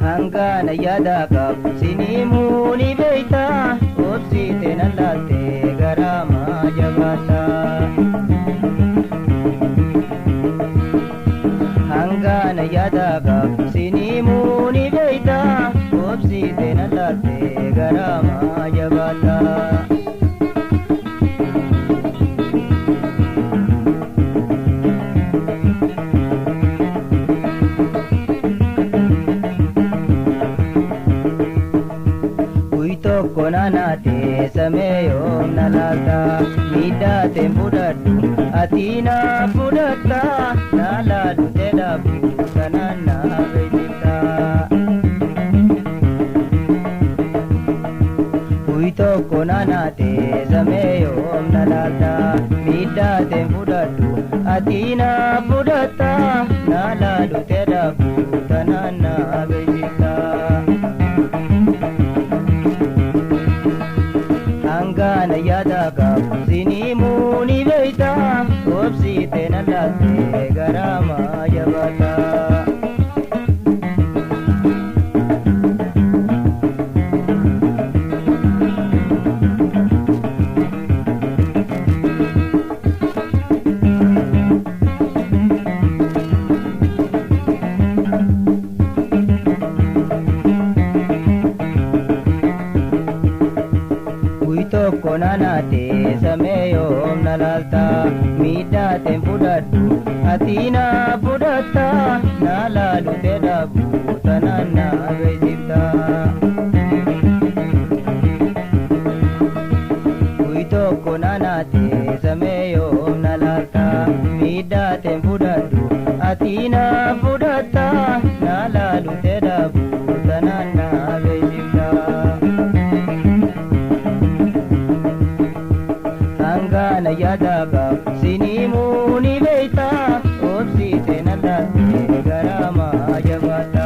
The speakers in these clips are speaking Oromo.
Hangana yaada qabu sinimuu ni beeyta obsiite nan laalte garaamaa jabaata. Hangana yaada qabu sinimuu ni beeyta obsiite nan laalte garaamaa jabaata. Tokko naanaate samee yoom na laalta miidhaateen fudhadhu ati na fudhatta na laalu tedhabu kanaan na beeksifta. Kuyi tokko naanaate samee yoom na laalta miidhaateen fudhadhu ati na fudhatta na laalu tedhabu kanaan na beeksifta. Hangana yaada qabu sinimuu ni beeyta obsiite na laalte garaamaa jabaata. Tokko naanaate samee yoom na laalta miidhaateen fudhadhu ati na fudhatta na laalu tedhabu tanaan na beeksifta. Kuyi tokko naanaate samee yoom na laalta miidhaateen fudhadhu ati na fudhatta na laalu tedhabu tanaan na beeksifta. Hangana yaada qabu sinimuu ni beeyta obsiite na laalte garaamaa jabaata.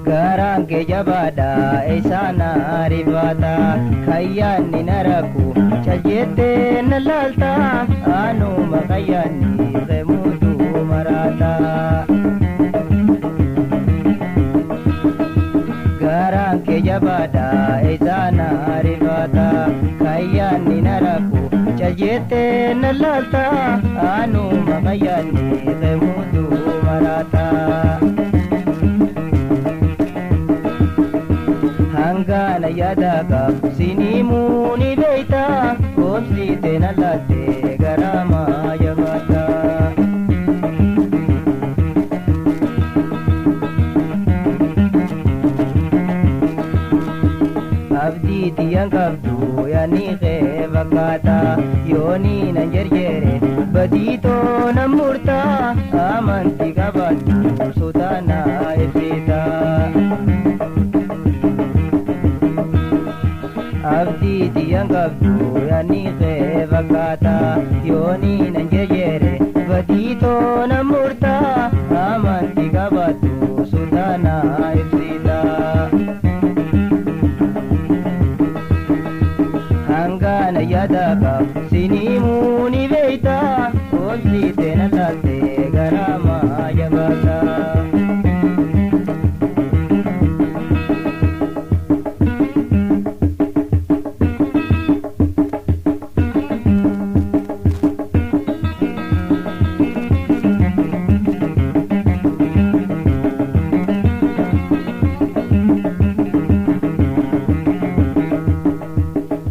Garaan kee jabaadha eessaana rifaata kayyaanni na rakku caljettee na laalta anuma kayyaanni qemuutu maraata. Garaan kee jabaadha eessaana rifaata kayyaanni na rakku caljettee na laalta anuma kayyaanni qemuutu maraata. Hangana yaada qabu sinimuu ni beeyta obsiite na laalte garaamaa jabaata. Abdii tiyyaan qabdu yaani kee fakkaata yoonii nan jerjere badiitoo nan murta amantii qabaadhu sodaa na ibsita. Abdii tiyyaan qabdu yaani kee fakkaata yoonii nan jerjere badiitoo nan murta amantii qabaadhu sodaa na ibsita. Hangana yaada qabu sinimuu ni beeyta obsiite na laalte garaamaa jabaata.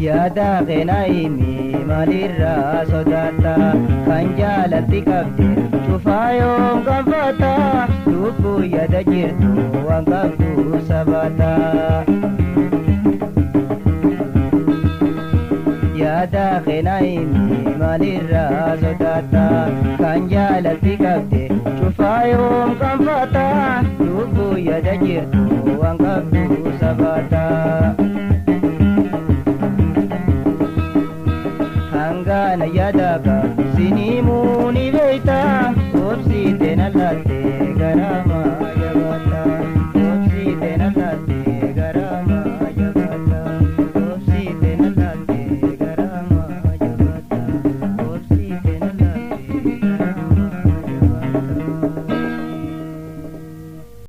Yaada keenaa himi maalirraa sodaata kan jaalalti qabde cufaa yoom qabaata lubbuu yaada jirtu waan qabdu sabaata. Yaada keenaa himi Maalirraa sodaata kan jaalatti qabde cufaa yoom kanfata lubbuu yaada jirtu waan qabdu sabaata. Hangaana yaada qabu sinimuu ni beeyta obsiite na laatte garaa.